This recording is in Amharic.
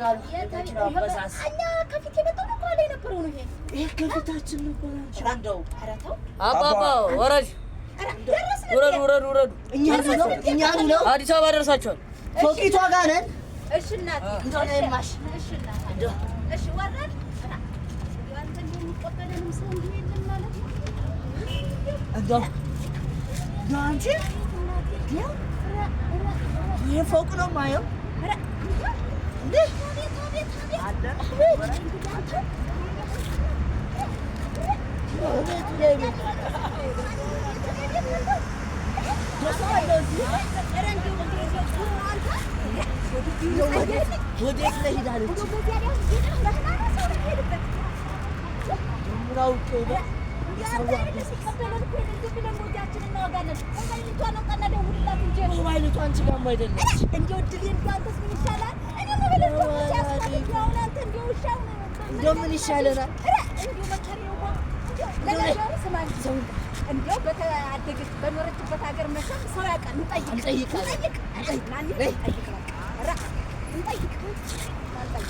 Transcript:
እኛ ከፊት የመጣው ነው፣ ከኋላ የነበረው ነው። ይሄ ይሄ ከፊታችን ነበር። አንቺ እንደው ኧረ ተው። አባባ ወረድ፣ ኧረ ደረስን። ውረዱ፣ ውረዱ፣ ውረዱ። እኛኑ ነው፣ እኛኑ ነው። አዲስ አበባ ደርሳችኋል። ፎቂቷ ጋር ነን። እሺ እናቴ፣ እንደው ነይማሽ። እሺ እናቴ፣ እሺ ወረድ። ኧረ እንደው አንተ እንደው የሚቀበለንም ሰው እንዲሁ የለም ማለት ነው። እንደው እንደው አንቺ እንደው ይሄ ፎቅ ነው የማየው። ኧረ እንዴ አቤት አቤት አቤት! እንግዲህ አንተ ኧረ እንደው እንደው ጥሩ ነው አንተ። ወዴት ልሂድ አለች። እንደው በዚያ ላይ አሁን ደህና ነው ሰው ነው የሚሄድበት። ምን አውቄው ነው። እንዲህ አንተ አይደለ ሲቀበለን እኮ የለም፣ ዝም ብለን ወዲያችን እናወጋለን። ሞባይልቷን አውጣና ደውልላት እንጂ። ሞባይልቷ አንቺ ጋርም አይደለች። እንደው እድሌ፣ እንደው አንተስ ምን ይሻላል? እኔ ሞባይልቷን ብቻ ያዝኳት። እንደው አሁን አንተ እንደው ውሻውን እንደው ምን ይሻለናል? ኧረ እንደው መከሬዋ፣ እንደው ለነገሩ ስማ እንጂ፣ እንደው በተአደገች በኖረችበት ሀገር መቼም ሰው ያውቃል። እንጠይቅ። እንጠይቃለን። እንጠይቅ። ኧረ ና እንሂድ፣ እንጠይቅ በቃ። ኧረ እንጠይቅ፣ እንጠይቅ።